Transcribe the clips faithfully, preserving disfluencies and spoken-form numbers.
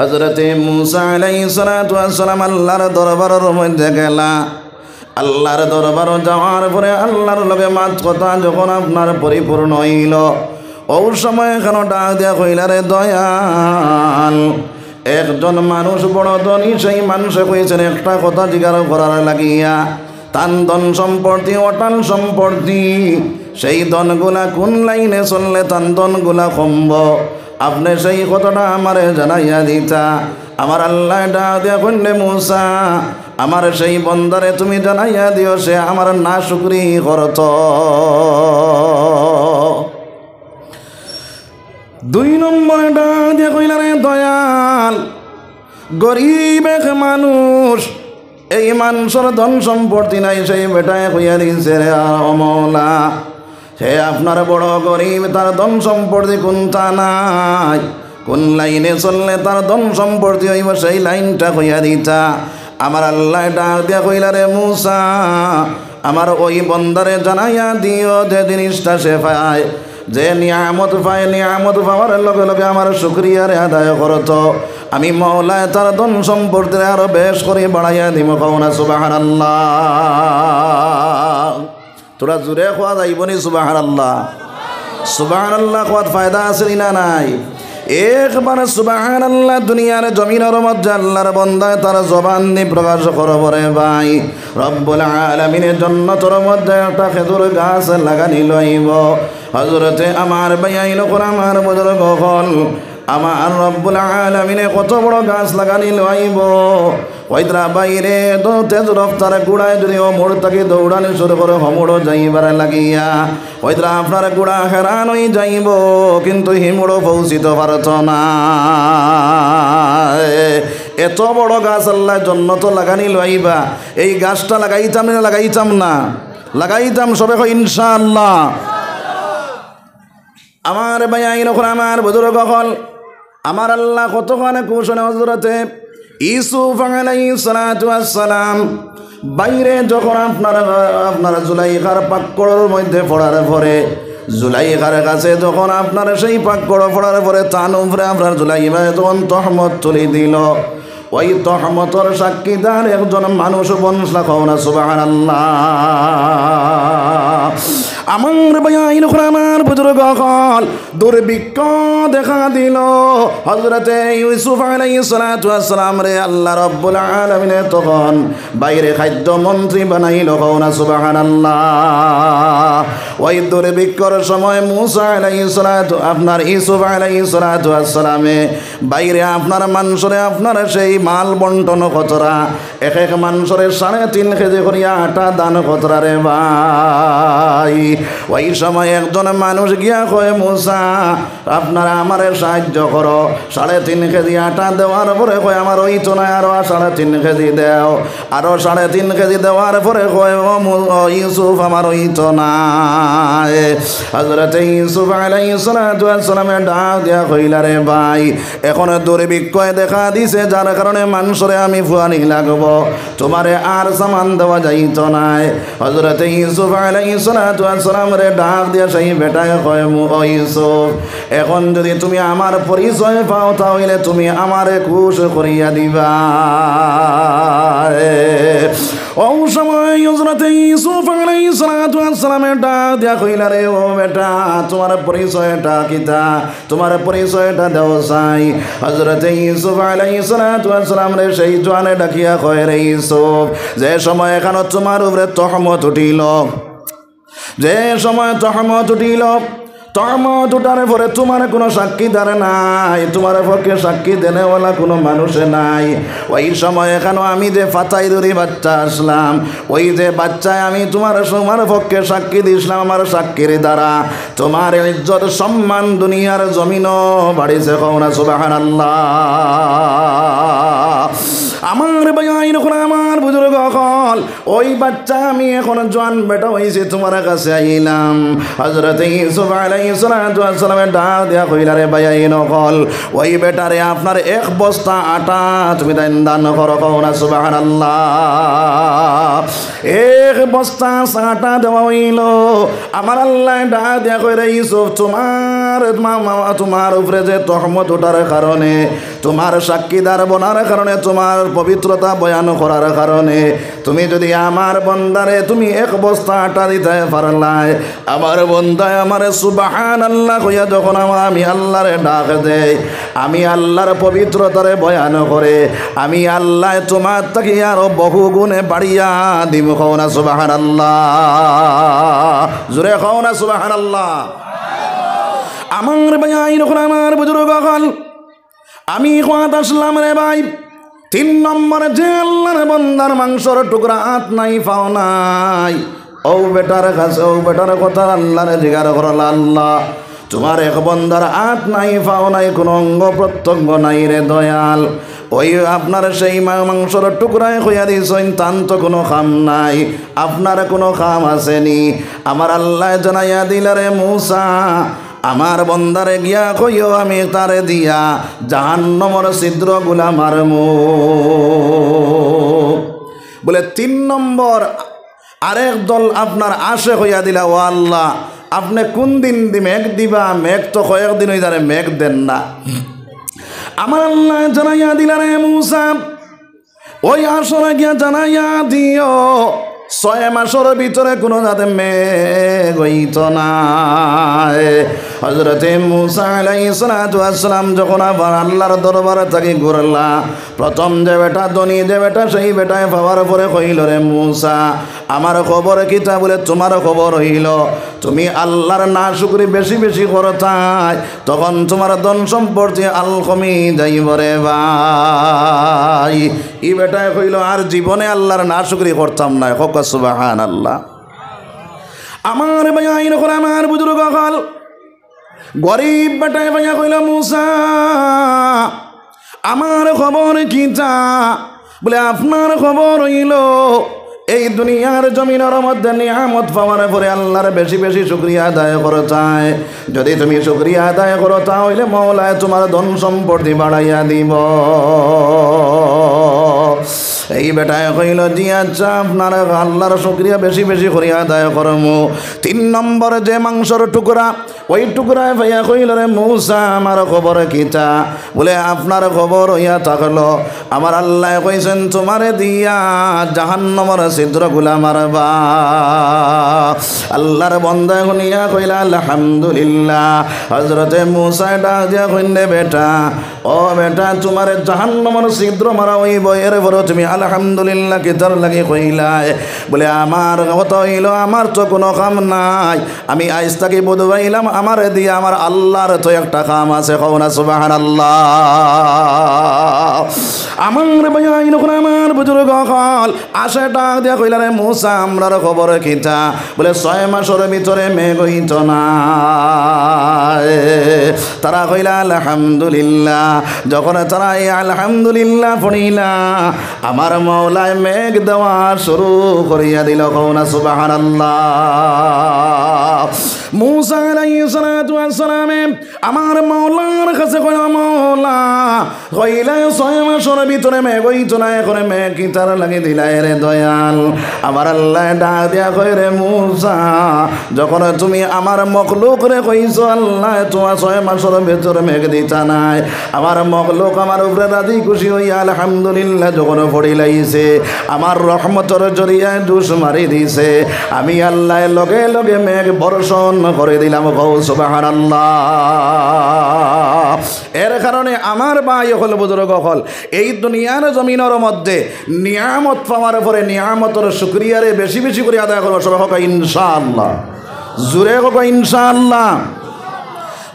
হযরতে মুসা আলাইহিস সালাতু ওয়াস সালাম আল্লাহর দরবারর মধ্যে গেলা। আল্লাহর দরবারো যাওয়ার পরে আল্লাহর লগে মাত কথা যখন আপনার পরিপূর্ণ অইলো, অউ সময় কেন ডাক দিয়া কইলা, "রে দয়াল, একজন মানুষ বড় ধনী, সেই মানষে কইছইন একটা কথা জিকার করার লাগিয়া।" তান ধন সম্পত্তি, অটাল সম্পত্তি, সেই ধনগুলা কুন লাইনে চললে তান ধনগুলা কমবো, আপনে সেই কথাটা আমারে জানাইয়া দিতা। আমার আল্লায় ডাক দিয়া কইলা, "মুসা, আমার সেই বন্দারে তুমি জানাইয়া দিও, সে আমার নাশুকরি করতো।" দুই নম্বরে ডাক দিয়া কইলা, "রে দয়াল, গরিব এক মানুষ, এই মানষর ধন সম্পত্তি নাই।" সেই বেটায় কইয়া দিছে, "রে আ, ও মওলা, সে আপনার বড় গরিব, তার ধন সম্পত্তি কুন্তা নাই, কুন লাইনে চললে তার ধন সম্পত্তি অইবো, সেই লাইনটা কইয়া দিতা।" আমার আল্লায় ডাক দিয়া কইলা, "রে মুসা, আমার ওই বন্দারে জানাইয়া দিও, যে জিনিসটা সে পায়, যে নিয়ামত পায়, নিয়ামত পাওয়ার লগে লগে আমার শুকরিয়ারে আদায় করতো, আমি মওলায় তার ধন সম্পত্তিরে আরো বেশ করি বাড়াইয়া দিমু।" কও না সুবহানাল্লাহ। থুড়া জুরে কওয়া যাইবো নি সুবহানাল্লাহ? সুবহানাল্লাহ কওয়াত ফায়দা আছে নি না নাই? একবার সুবহানাল্লাহ দুনিয়ার জমিনর মধ্যে আল্লাহর বন্দায় তার জবান দি প্রকাশ করবো, রে ভাই, রব্বুল আলামিনে জন্নতর মধ্যে একটা খেজুর গাছ লাগানি লইবো। হযরতে আমার ভাইয়াইন অকল, আমার বুজুর্গ অকল, আমার রব্বুল আলামিনে কত বড় গাছ লাগানি লইবো। কইতরা বাইরে তো তেজ রফতার ঘোড়ায় যদি অউ মুড় থাকি দৌড়ানি শুরু করে, হমুড়ো যাইবার লাগিয়া, কইতরা আপনার ঘোড়া হেরান অই যাইবো, কিন্তু হিমুড়ো পৌঁছিতো পারতো না। এত বড় গাছ আল্লায় জন্নতো লাগানি লইবা, এই গাছটা লাগাইতাম না, লাগাইতাম না, লাগাইতাম। সবে কও ইনশাআল্লাহ। আমার ভাইয়াইন অকল, আমার বুজুর্গ অকল, আমার আল্লাহ কতখান খুশ অইন। হযরতে ইউসুফ আলাইহিস সালাতু ওয়াস সালাম বাইরে যখন আপনার, আপনার জুলাইখার পাকড়র মধ্যে পড়ার পরে, জুলাইখার কাছে যখন আপনার সেই পাকড় পড়ার পরে তান উপরে আপনার জুলাইখায় যখন তহমত তুলি দিলো, ওই তহমতর সাক্ষীদার একজন মানুষ বনছলা। কও না সুবহানাল্লাহ। আমার ভাইয়াইন অকল, আমার বুজুর্গ অকল, দুর্ভিক্ষ দেখা দিলো। হযরতে ইউসুফ আলাইহিস সালাতু ওয়াস সালামরে আল্লাহ রব্বুল আলামিনে তখন বাইরে খাদ্য মন্ত্রী বানাইলো। কও না সুবহানাল্লাহ। ওই দুর্ভিক্ষর সময় মুসা আলাইহিস সালাতু, আপনার ইউসুফ আলাইহিস সালাতু ওয়াস সালামে বাইরে আপনার মানষরে আপনার সেই মাল বন্টন করতরা, এক এক মানষরে সাড়ে তিন কেজি করিয়া আটা দান করতরা রে ভাই। ওই সময় একজন মানুষ গিয়া কয়, "মুসা, আপনারা আমারে সাহায্য করো।" সাড়ে তিন কেজি আটা দেওয়ার পরে কয়, "আমার অইতো নায়, আরো সাড়ে তিন কেজি দেও।" আরো সাড়ে তিন কেজি দেওয়ার পরে কয়, "ও মু-, ও ইউসুফ, আমার অইতো নায়।" হযরতে ইউসুফ আলাইহিস সালাতু ওয়াস সালামে ডাক দিয়া কইলা, "রে ভাই, এখন দুর্ভিক্ষয় দেখা দিছে, যার কারণে মানষরে আমি ফুয়ানি লাগবো, তুমারে আর সামান দেওয়া যাইতো নায়।" হযরতে ইউসুফ আলাইহিস সালাতু ওয়াস সালামরে ডাক দিয়া সেই বেটায় কয়, "মু-, ও ইউসুফ, এখন যদি তুমি আমার পরিচয় পাও, তা অইলে তুমি আমারে খুশ করিয়া দিবা।" অউ সময় হযরতে ইউসুফ আলাইহিস সালাতু ওয়াস সালামে ডাক দিয়া কইলা, "রে ও বেটা, তুমার পরিচয়টা কিতা? তুমার পরিচয়টা দেও চাই।" হযরতে ইউসুফ আলাইহিস সালাতু ওয়াস সালামরে সেই জোয়ানে ডাকিয়া কয়, "রে ইউসুফ, যে সময় এখানো তুমার উপরে তহমত উঠিলো, যে সময় তহমত উঠিলো, তহমত উঠার পরে তুমার কুনু সাক্ষীদার নাই, তুমার পক্ষে সাক্ষী দেনেওয়ালা কুনু মানুষ নাই। ওই সময় এখানো আমি যে ফাতাই ধরি বাচ্চা আছলাম, ওই যে বাচ্চায় আমি তুমার, তুমার পক্ষে সাক্ষী দিছলাম, আমার সাক্ষীর দ্বারা তুমার ইজ্জত সম্মান দুনিয়ার জমিনো বাড়িছে।" কও না সুবহানাল্লাহ। আমার ভাইয়াইন অকল, আমার বুজুর্গ অকল, ওই বাচ্চা আমি এখন জোয়ান বেটা অইছি, তুমার কাছে আইলাম। হযরতে ইউসুফ আলাইহিস সালাতু ওয়াস সালামে ডাক দিয়া কইলা, রে ভাইয়াইন অকল, ওই বেটারে আপনার এক বস্তা আটা তুমি দান, দান করো, কও না সুবহানাল্লাহ। এক বস্তা আটা দেওয়া অইলো। আমার আল্লায় ডাক দিয়া কয়, রে ইউসুফ, তুমার মা-, মা-, তুমার উপরে যে তহমত উঠার কারণে, তুমার সাক্ষীদার বনার কারণে, তুমার পবিত্রতা বয়ান করার কারণে, তুমি যদি আমার বন্দারে তুমি এক বস্তা আটা দিতায় পারলায়, আমার বন্দায় আমারে সুবহানাল্লাহ কইয়া যখন আমা-, আমি আল্লারে ডাক দেই, আমি আল্লার পবিত্রতারে বয়ান করে, আমি আল্লায় তুমার থাকি আরো বহু গুণে বাড়িয়া দিমু। কও না সুবহানাল্লাহ। জোরে কও না সুবহানাল্লাহ। আমার ভাইয়াইন অকল, আমার বুজুর্গ অকল, আমি কওয়াত আসলাম রে ভাই, তিন নম্বর যে আল্লার বন্দার মাংসর টুকরা আত নাই, পাও নাই, অউ বেটার কাছে, অউ বেটার কথা আল্লারে জিগার করলা, আল্লাহ, তুমার এক বন্দার আত নাই, পাও নাই, কুনু অঙ্গ প্রত্যঙ্গ নাই রে দয়াল। ওই আপনার সেই মা-, মাংসর টুকরায় কইয়া দিছইন, তান তো কুনু কাম নাই, আপনার কুনু কাম আছেনি? আমার আল্লায় জানাইয়া দিলা, রে মুসা, আমার বন্দারে গিয়া কইও, আমি তারে দিয়া জাহান্নামর ছিদ্রগুলা মারমু। বলে, তিন নম্বর আরেক দল আপনার আশে কইয়া দিলা, ও আল্লাহ, আপনে কুন দিন দি মেঘ দিবা? মেঘ তো কয়েকদিন অই যারে মেঘ দেন না। আমার আল্লায় জানাইয়া দিলা, রে মুসা, ওই আশরে গিয়া জানাইয়া দিও, ছয় মাসর ভিতরে কুনু জাতে মেঘ অইতো নায়। হযরতে মুসা আলাইহিস সালাতু ওয়াস সালাম যখন আবার আল্লার দরবার থাকি ঘুরলা, প্রথম যে বেটা ধনী, যে বেটা, সেই বেটায় পাওয়ার পরে কইল, রে মুসা, আমার খবর কিতা? বলে, তুমার খবর অইলো, তুমি আল্লার নাশুকরি বেশি বেশি করতায়, তখন তুমার ধন সম্পত্তি আল কমি যাইব রে ভাই। ই বেটায় কইল, আর জীবনে আল্লার নাশুকরি করতাম নায়। কও সুবহানাল্লাহ। আমার ভাইয়াইন অকল, আমার বুজুর্গ অকল, গরিব বেটায় পাইয়া কইল, মুসা, আমার খবর কিতা? বলে, আপনার খবর অইলো, এই দুনিয়ার জমিনর মধ্যে নিয়ামত পাওয়ার পরে আল্লার বেশি বেশি শুকরিয়া আদায় করতায়। যদি তুমি শুকরিয়া আদায় করো, তা অইলে মওলায় তুমার ধন সম্পত্তি বাড়াইয়া দিব। এই বেটায় কইল, জি আচ্ছা, আপনার আল্লার শুকরিয়া বেশি বেশি করিয়া আদায় করমু। তিন নম্বর যে মাংসর টুকরা, ওই টুকরায় পাইয়া কইল, রে মুসা, আমার খবর কিতা? বলে, আপনার খবর অইয়া থাকলো, আমার আল্লায় কইছইন, তুমারে দিয়া জাহান্নামর ছিদ্রগুলা মারবা। আল্লার বন্দায় হুনিয়া কইলা, আলহামদুলিল্লাহ। হযরতে মুসায় ডাক দিয়া কইন, রে বেটা, ও বেটা, তুমারে জাহান্নামর ছিদ্র মারা অইবো, এরপরও তুমি আলহামদুলিল্লাহ কিতার লাগি কইলায়? বলে, আমার কথা অইলো, আমার তো কুনু কাম নাই, আমি আইজ থাকি বুঝ পাইলাম, আমারে দিয়া আমার আল্লার তো একটা কাম আছে। কও না সুবহানাল্লাহ। আমার ভাইয়াইন অকল, আমার বুজুর্গ অকল, আশে ডাক দিয়া কইলা, রে মুসা, আমরার খবর কিতা? বলে, ছয় মাসর ভিতরে মেঘ অইতো নায়। তারা কইলা, আলহামদুলিল্লাহ। যখন তারা এই আলহামদুলিল্লাহ পড়িলা, আমার মওলায় মেঘ দেওয়া শুরু করিয়া দিল। কও না সুবহানাল্লাহ। মুসা আলাইহিস সালাতু ওয়াস সালামে আমার মওলার কাছে কইল, মওলা, কইলে ছয় মাসর ভিতরে মেঘ অইতো নায়, এখন মেঘ কিতার লাগি দিলায় রে দয়াল? আমার আল্লায় ডাক দিয়া কয়, রে মুসা, যখন তুমি আমার মখলুকরে কইছো আল্লায় তুমার ছয় মাসর ভিতরে মেঘ দিতা নায়, আমার মখলুক আমার উপরে রাজি খুশি অইয়া আলহামদুলিল্লাহ যখন পড়িলাইছে, আমার রহমতর জরিয়ায় দুষ মারি দিছে, আমি আল্লায় লগে লগে মেঘ বর্ষণ করি দিলাম। কও সুবহানাল্লাহ। এর কারণে আমার ভাই অকল, বুজুর্গ অকল, এই দুনিয়ার জমিনর মধ্যে নিয়ামত পাওয়ার পরে নিয়ামতর শুকরিয়ারে বেশি বেশি করি আদায় করবা। সবাই কও ইনশাআল্লাহ, জোরে কও ইনশাআল্লাহ।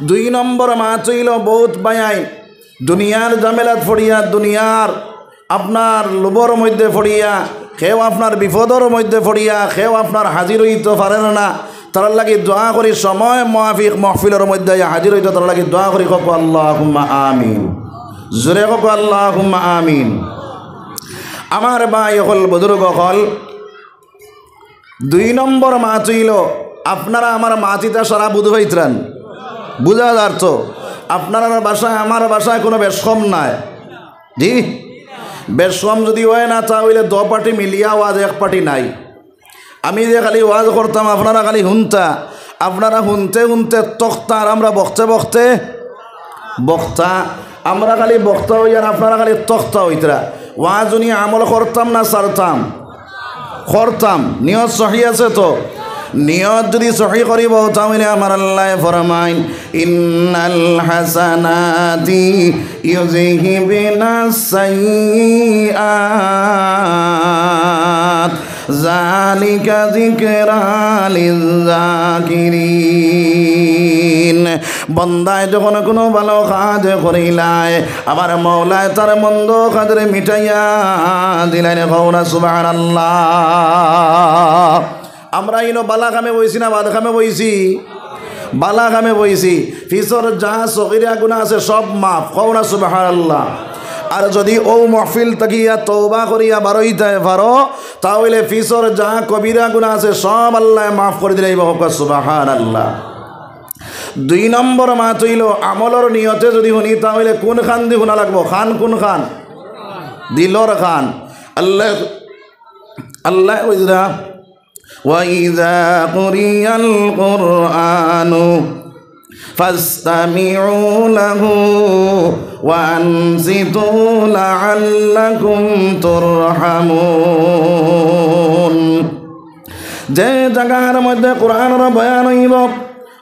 দুই নম্বর মাত অইলো, বউত ভাইয়াইন দুনিয়ার ঝামেলাত পড়িয়া, দুনিয়ার আপনার লোভর মধ্যে পড়িয়া, কেউ আপনার বিপদর মধ্যে পড়িয়া, কেউ আপনার হাজির অইতো পারের না, তারার লাগি দোয়া করি, সময় মাফিক মাহফিলর মধ্যে আইয়া হাজির অইতো, তারার লাগি দোয়া করি। কও আল্লাহুম্মা আমিন। জোরে কও আল্লাহুম্মা আমিন। আমার ভাই অকল, বুজুর্গ অকল, দুই নম্বর মাত অইলো, আপনারা আমার মাত ইতা সারা বুঝ পাইতরান, বুঝা যার তো। আপনারার ভাষায় আমার ভাষায় কুনু বেশকম নাই। জি, বেশকম যুদি অয় না, তা অইলে দ পার্টি মিলিয়া ওয়াজ, এক পার্টি নাই। আমি যে খালি ওয়াজ করতাম, আপনারা খালি হুনতা, আপনারা হুনতে হুনতে তক্তা, আর আমরা বকতে বকতে বক্তা। আমরা খালি বক্তা অই আর আপনারা খালি তক্তা অইতরা। ওয়াজ হুনি আমল করতাম না ছাড়তাম? করতাম। নিয়ত সহি আছে তো? নিয়ত যুদি সহি করি বও, তা অইলে আমার আল্লায় ফরমাইন, "ইন্নাল হাসানাতি ইউযহিবনাস সাইয়্যিআত।" যালিকা যিকরা লিযযাকিরিন। বন্দায় যখন কুনু ভালো কাজ করিলায়, আমার মওলায় তার মন্দ কাজরে মিটাইয়া দিলাইন। কও না সুবহানাল্লাহ। আমরা ইনো ভালা কামে বইছি না বাদ কামে বইছি? ভালা কামে বইছি। পিছর যা সগিরা গুনা আছে সব মাফ। কও না সুবহানাল্লাহ। আর যুদি অউ মহফিল থাকিয়া তওবা করিয়া বারইতায় পারো, তা অইলে পিছর যা কবিরা গুনা আছে সব আল্লায় মাফ করি দিলাইবা। কও সুবহানাল্লাহ। দুই নম্বর মাত অইলো, আমলর নিয়তে যুদি হুনি, তা অইলে কুন কানদি হুনা লাগবো? কান কুন কান? দিলর কান। আল্লায়, আল্লায় কইরা, "ওয়া ইযা কুরিয়াল কুরআনু ফাসতামিউ লাহু ওয়া আনসিতু লাআল্লাকুম তুরহামুন।" যে জাগার মধ্যে কুরআনর বয়ান অইবো,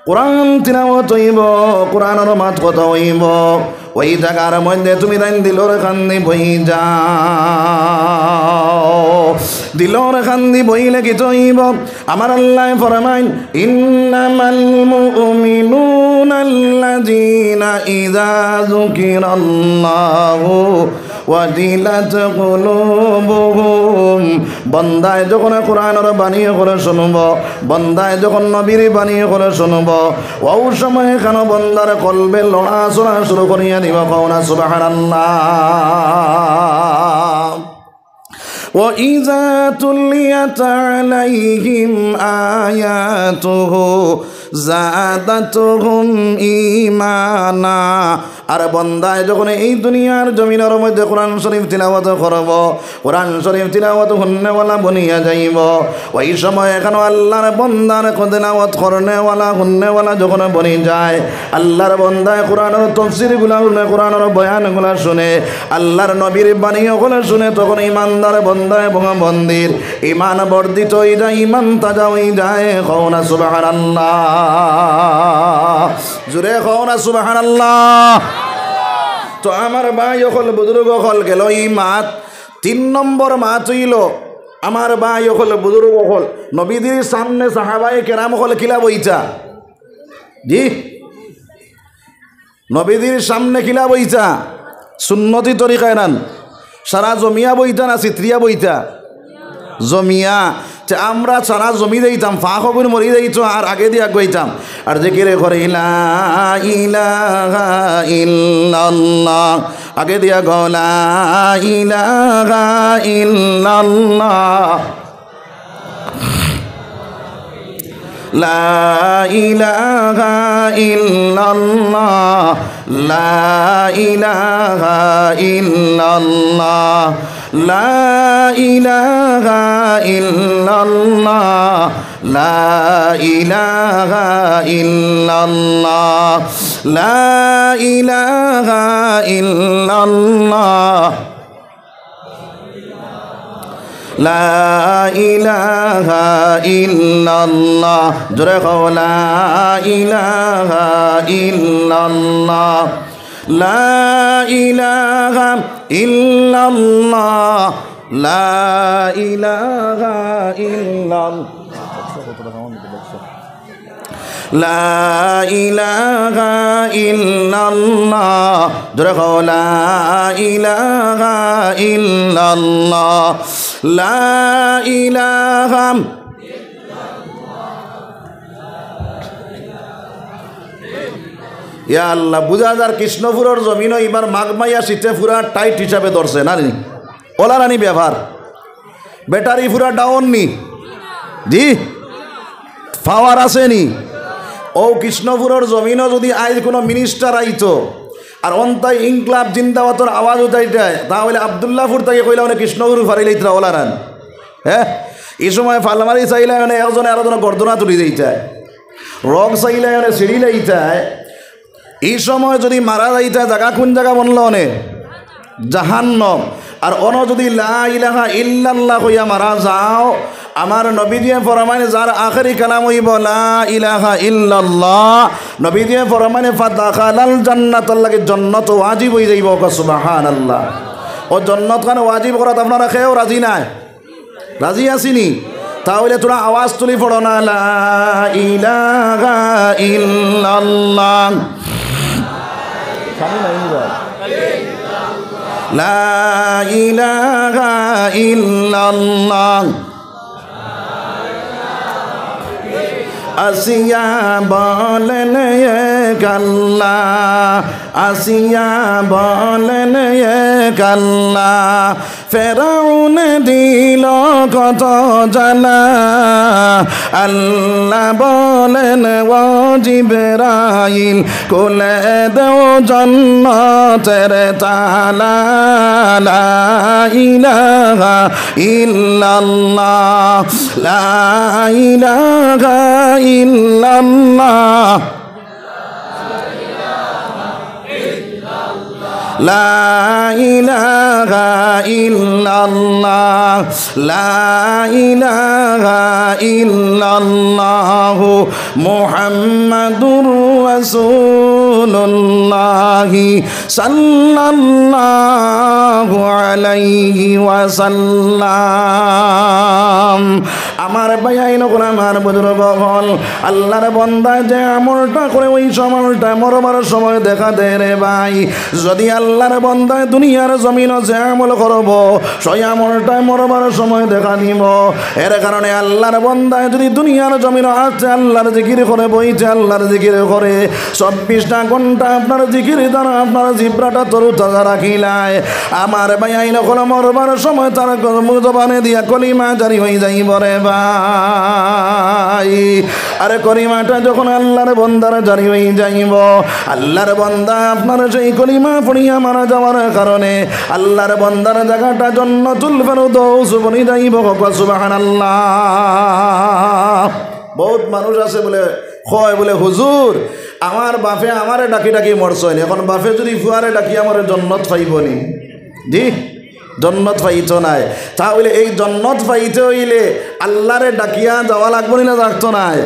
কুরআন তিলাওয়াত অইবো, কুরআনর মাত কথা অইবো, অউ জাগার মধ্যে তুমি তাইন দিলর কান্দি বই যাও। দিলর কান্দি বইলে কিতা অইবো? আমার আল্লায় ফরমাইন, "ইন্নামাল মুমিনুনাল্লাযীনা ইযা যুকিরাল্লাহু ওয়াজিলাত কুলুবুহুম।" বন্দায় যখন কুরআনর বাণী অকল শুনবো, বন্দায় যখন নবীর বাণী অকল শুনবো, অউ সময় কেন বন্দার কলবে লড়াচড়া শুরু করিয়া দিবো। কও না সুবহানাল্লাহ। ওয়া ইযা তুলিয়াত আলাইহিম আয়াতুহু যাদাতহুম ঈমানা। আর বন্দায় যখন এই দুনিয়ার জমিনর মধ্যে কোরআন শরীফ তিলাওয়াত করবো, কোরআন শরীফ তিলাওয়াত হুননেওয়ালা বনিয়া যাইবো, অউ সময় এখানো আল্লার বন্দার তিলাওয়াত করনেওয়ালা, হুননেওয়ালা যখন বনি যায়, আল্লার বন্দায় কোরআনর তফসিরগুলা হুনে, কোরআনর বয়ানগুলা শুনে, আল্লার নবীর বাণী অকল শুনে, তখন ইমানদার বন্দা এবং বন্দির ইমান বর্ধিত অই যায়, ইমান তাজা অই যায়। কও না সুবহানাল্লাহ। জুরে কও না সুবহানাল্লাহ। তো আমার ভাই অকল, বুজুর্গ অকল, গেল ই মাত। তিন নম্বর মাত অইলো, আমার ভাই অকল, বুজুর্গ অকল, নবীজির সামনে সাহাবায়ে কেরাম অকল কিলা বইতা? জি, নবীজির সামনে কিলা বইতা? সুন্নতি তরিকায় নান? সারা জমিয়া বইতা না ছিতরিয়া বইতা? জমিয়া। তে আমরা সারা জমি যাইতাম, ফাঁক অগুন মরি যাইতো, আর আগে দিয়া আগুয়াইতাম। আর জিকির করি, লা ইলাহা ইল্লাল্লাহ। আগে দিয়া কও, লা ইলাহা ইল্লাল্লাহ। لا إله إلا الله، لا إله إلا الله، لا إله إلا الله، لا إله إلا الله، لا إله إلا الله। لا إله إلا الله। জোরে কও, لا إله إلا الله। لا إله إلا الله। لا إله إلا الله। لا إله إلا الله। জোরে কও, لا إله إلا الله। لا إله। ইয়া আল্লাহ, বুঝা যার কৃষ্ণপুরর জমিনো ইবার মাঘ মাইয়া শীতে পুরা tight হিসাবে ধরছে, না নি? অলার আনি ব্যাপার। ব্যাটারি পুরা ডাউন নি? জি, পাওয়ার আছে নি? অউ কৃষ্ণপুরর জমিনো যুদি আইজ কুনু মিনিস্টার আইতো আর অন্তায় ইনকিলাব জিন্দাবাদর আওয়াজ উঠাইতায়, তা অইলে আব্দুল্লাপুর থাকি কইলা অনে কৃষ্ণপুর ফারাইলাইতরা অলারান। হে, ই সময় ফাল মারি চাইলায় অনে একজনে আরোজনর গর্দনা তুলি যাইতায়, রগ চাইলায় অনে ছিড়িলাইতায়। ই সময় যুদি মারা যাইতায়, জাগা কুন জাগা বনলো অনে? জাহান্নম। আর অনো যুদি লা ইলাহা ইল্লাল্লাহ কইয়া মারা যাও, আমার নবীজিয়ে ফরমাইন, যার আখেরি কালাম অইবো লা ইলাহা ইল্লাল্লাহ, নবীজিয়ে ফরমাইন, ফাদাখালাল জান্নাত, তার লাগি জন্নত ওয়াজিব অইযাইবো। কও সুবহানাল্লাহ। অউ জন্নত খান ওয়াজিব করাত আপনারা কেউ রাজি নায়? রাজি আছইন নি? তা অইলে থুড়া আওয়াজ তুলি পড়ো না, লা ইলাহা ইল্লাল্লাহ। লা ইলাহা ইল্লাল্লাহ। আসিয়া বলেন এক আল্লাহ, আসিয়া বলেন এক আল্লাহ। ফেরাউন দিল কত জ্বালা, আল্লাহ বলেন, ও জিবরাইল, খুলে দেও জন্নতের তালা। লা ইলাহা ইল্লাল্লাহ, লা ইলাহা ইল্লাল্লাহ। লা ইলাহা ইল্লাল্লাহ, লা ইলাহা ইল্লাল্লাহ, মুহাম্মাদুর রাসূলুল্লাহ সাল্লাল্লাহু আলাইহি ওয়াসাল্লাম। আমার ভাইয়াইন অকল, আমার বুজুর্গ অকল, আল্লাহর বন্দায় যে আমলটা করে, ওই আমলটা মরবার সময় দেখা দেয় রে ভাই। যুদি আল্লাহর বন্দায় দুনিয়ার জমিনো যে আমল করবো, সেই আমলটা মরবার সময় দেখা দিবো। এর কারণে আল্লাহর বন্দায় যুদি দুনিয়ার জমিনো আসতে আল্লাহর জিকির করে, বইতে আল্লাহর জিকির করে, চব্বিশটা ঘন্টা আপনার জিকির দ্বারা আপনার জিব্রাটা তরুতাজা রাখিলায়, আমার ভাইয়াইন অকল, মরবার সময় তার জবানে দিয়া কলিমা জারি অইযাইবো রে ভাই। আরে কলিমাটা যখন আল্লাহর বন্দার জারি অইযাইবো, আল্লাহর বন্দা আপনার সেই কলিমা পড়িয়া মারা যাওয়ার কারণে আল্লাহর বন্দার জাগাটা জন্নতুল ফেরদৌস বনিযাইবো। কও সুবহানাল্লাহ। বউত মানুষ আছে বুলে, কয় বুলে, হুজুর, আমার বাফে আমারে ডাকি ডাকি মরছইন, এখন বাফে যুদি ফুয়ারে ডাকি আমারে জন্নত পাইবো নি? জি, জন্নত পাইতো নায়। তা অইলে এই জন্নত পাইতে অইলে আল্লাহরে ডাকিয়া যাওয়া লাগবো নি না লাগতো নায়?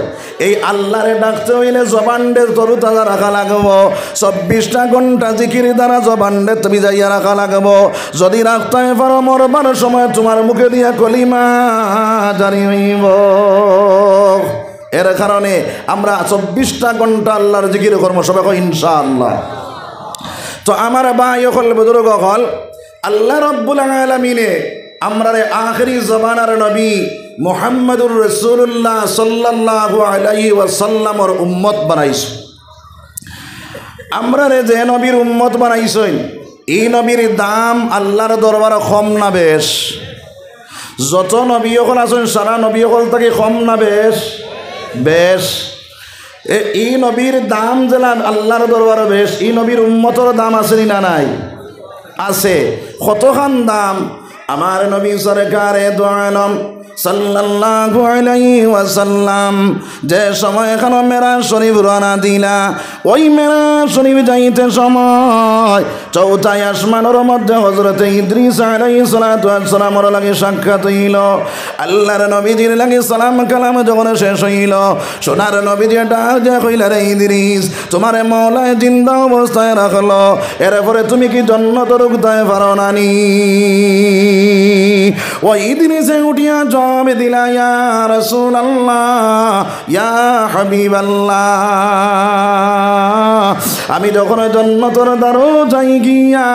এই আল্লাহরে ডাকতে অইলে জবানরে তরুতাজা রাখা লাগবো। চব্বিশটা ঘন্টা জিকির দ্বারা জবানরে তুমি ভিজাইয়া রাখা লাগবো। যুদি রাখতায় পারো, মরবার সময় তুমার মুখে দিয়া কলিমা জারি অইবো। এর কারণে আমরা চব্বিশটা ঘন্টা আল্লাহর জিকির করমু, সবে কও ইনশাআল্লাহ। তো আমার ভাই অকল, বুজুর্গ অকল, আল্লাহ রাব্বুল আলামিনে আমরারে আখেরি জমানার নবী মুহাম্মাদুর রাসূলুল্লাহ সাল্লাল্লাহু আলাইহি ওয়াসাল্লামর উম্মত বানাইছইন। আমরারে যে নবীর উম্মত বানাইছইন, ই নবীর দাম আল্লাহর দরবারো কম না বেশ? যত নবী অকল আছইন, সারা নবী অকল থাকি কম না বেশ? বেশ। এ, ই নবীর দাম যেলা আল্লাহর দরবারো বেশ, ই নবীর উম্মতর দাম আছে নি না নাই? আছে। কতখান দাম? আমার নবী সরকারে দু আলম সাল্লাল্লাহু আলাইহি ওয়াসাল্লাম যে সময় খানো মেরাজ শরীফ রওয়ানা দিলা, ওই মেরাজ শরীফ যাইতে সময় চৌথাই আসমানর মধ্যে হযরতে ইদ্রিস আলাইহিস সালাতু ওয়াস সালামর লাগি সাক্ষাৎ অইলো। আল্লাহর নবীজির লাগি সালাম কালাম যখন শেষ অইলো, সোনার নবীজি ডাক দিয়া কইলা, রে ইদ্রিস, তুমারে মওলায় জিন্দা অবস্থায় রাখলো, এরপরে তুমি কি জন্নতো ঢুকতায় পারো না নি? ওই ইদ্রিসে উঠিয়া জবাব দিলা, ইয়া রাসূলুল্লাহ, ইয়া হাবিবাল্লাহ, আমি যখন জন্নতর দ্বারো যাই গিয়া,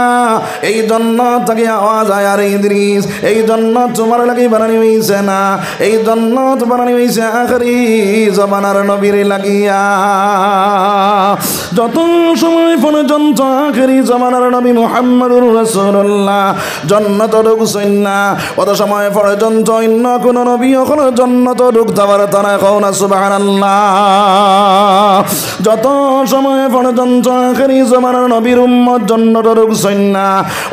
এই জন্নত থাকি আওয়াজ আয়, আরে ইদ্রিস, এই জন্নত তুমার লাগি বানানি অইছে না, এই জন্নত বানানি অইছে আখেরি জমানার নবীর লাগিয়া। যত সময় পর্যন্ত আখেরি জমানার নবী মুহাম্মদুর রাসূলুল্লাহ জন্নতো ঢুকছইন না, অত সময় পর্যন্ত অইন্য কুনু নবী অখনো জন্নতো ঢুকতা পারতা নায়। কও না সুবহানাল্লাহ। যত সময় পর্যন্ত আখেরি জমানার নবীর উম্মত জন্নতো ঢুকছইন না,